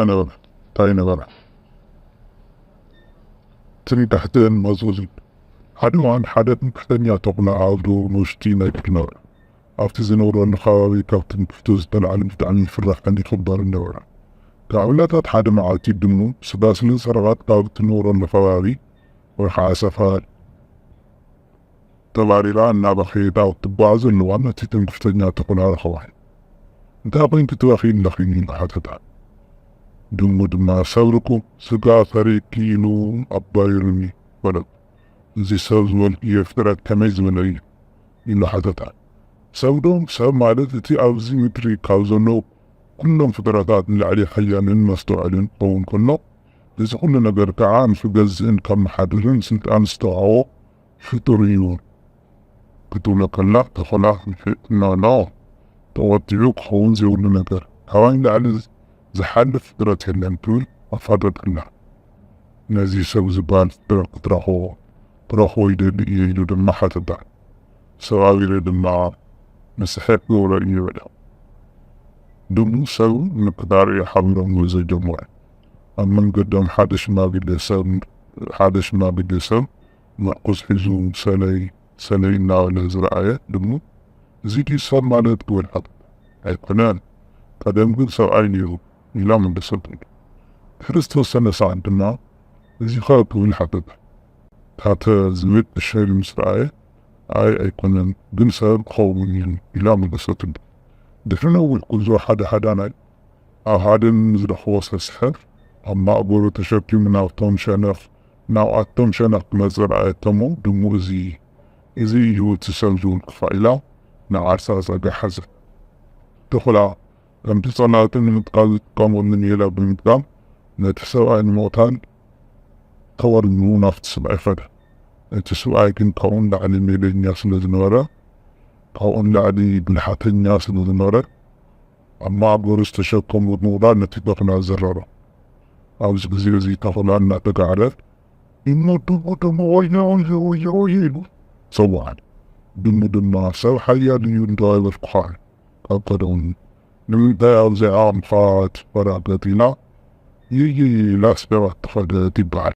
ነበረ። እንታይ ነበረ? ትንቃሕትን መዝዙን። ሓደ እዋን ሓደ ትምክሕተኛ ተኹላ ኣብ ዱር ውሽጢ ይነብር ነበረ። ኣብቲ ዝነብረሉ ከባቢ ካብ ትምክሕቱ ዝተላዕለ ብጣዕሚ ይፍራሕን ይኽበርን ነበረ። ካብ ዕለታት ሓደ መዓልቲ ድሙ ስጋ ስለ ዝሰረቐት ካብ እትነብረሉ ከባቢ ወይ ከዓ ሰፈር ተባሪራ እናበኸየት ኣብ ትጓዓዘሉ እዋን ነቲ ትምክሕተኛ ተኹላ ረኸባ። "እንታይ ኮይንኪ ትበኽዪ ኣለኺ?" ኢሉ ሓተታ። ድሙ ድማ "ሰብ ርኩብ ስጋ ሰሪቕኪ ኢሉ ኣባሪሩኒ" በለት። "እዚ ሰብ ዝበልክዮ ፍጥረት ከመይ ዝበለ እዩ?" ኢሉ ሓተታ። ሰብ ዶ? ሰብ ማለት እቲ ኣብዚ ምድሪ ካብ ዘለዉ ኩሎም ፍጥረታት ንላዕሊ ሓያልን መስተውዐልን ክኸውን ከሎ፣ እዚ ኩሉ ነገር ከዓ ንክገዝእን ከመሓድርን ስልጣን ዝተዋህቦ ፍጡር እዩ ክትብሎ ከላ፣ ተኾላ ንፍዕናኖ ተቖጢዑ ክኸውን ዘይብሉ ነገር፣ ካባይ ንላዕሊ ዝሓልፍ ፍጥረት የለን ክብል ኣፋጠጠላ። "ነዚ ሰብ ዝበሃል ፍጥረት ክትረኽቦ፣ ክረኽቦ ይደሊ እየ" ኢሉ ድማ ሓተታ። ሰብ ኣቢሉ ድማ "ንስሐ ክገብሮ እየ" በለ። ድሙ ሰብ ንክታርኢ ሓቢሮም ጉዕዞ ጀመሩ። ኣብ መንገዶም ሓደ ሽማግሌ ሰብ፣ ሓደ ሽማግሌ ሰብ ምርኩስ ሒዙ ሰለይ ሰለይ እናበለ ዝረኣየ ድሙ፣ "እዚ ድዩ ሰብ ማለት?" ክብል ሓተተ። "ኣይኮነን፣ ቀደም ግን ሰብኣይ ነይሩ" ኢላ መለሰትሉ። ድሕሪ ዝተወሰነ ሰዓት ድማ "እዚ ኸ?" ክብል ሓተተ። ታተ ዝብል ብሸል ምስ ረኣየ፣ "ኣይ ኣይኮነን፣ ግን ሰብ ክኸውን እዩ" ኢላ መለሰትሉ። ድሕሪ ነዊሕ ጉዕዞ ሓደ ሓዳናይ ኣብ ሓደ ንዝረኽቦ ሰስሐ ኣብ ማእገሩ ተሸኪሙ ናብቶም ሸነኽ፣ ናብኣቶም ሸነኽ ክመጽእ ረኣየቶሞ፣ ድሙ "እዚ፣ እዚ እዩ እቲ ሰብ ዝብል ክፋ" ኢላ ንዓርሳ ጸጋ ሓዘት። ተኹላ ከምቲ ጸላእቲ ንምጥቃም ዝጥቀመሉ ሜላ ብምጥቃም ነቲ ሰብኣይ ንምቕታል ተወርሚሙ ናብቲ ሰብኣይ ከደ። እቲ ሰብኣይ ግን ካብኡ ንላዕሊ ሜለኛ ስለ ዝነበረ፣ ካብኡ ንላዕሊ ብልሓተኛ ስለ ዝነበረ፣ ኣብ ማእገሩ ዝተሸከሞ ብምውራድ ነቲ ተኹላ ዘረሮ። ኣብዚ ግዜ እዚ ተኹላ እናተጋዕረ "ድሙ፣ ድሙ፣ ድሙ፣ ወዮ፣ ወዮ፣ ወዮ፣ ወዮ" ኢሉ ጸውዓ። ድሙ ድማ "ሰብ ሓያል እዩ እንዶ ኣይበልኩኻን ካብ ቀደሙ፣ ንምንታይ ኣብዚኣ ዓቕምኻ ትፈራገጥ?" ኢላ ይይይ ኢላ ስዒባ ተኸደት ይበሃል።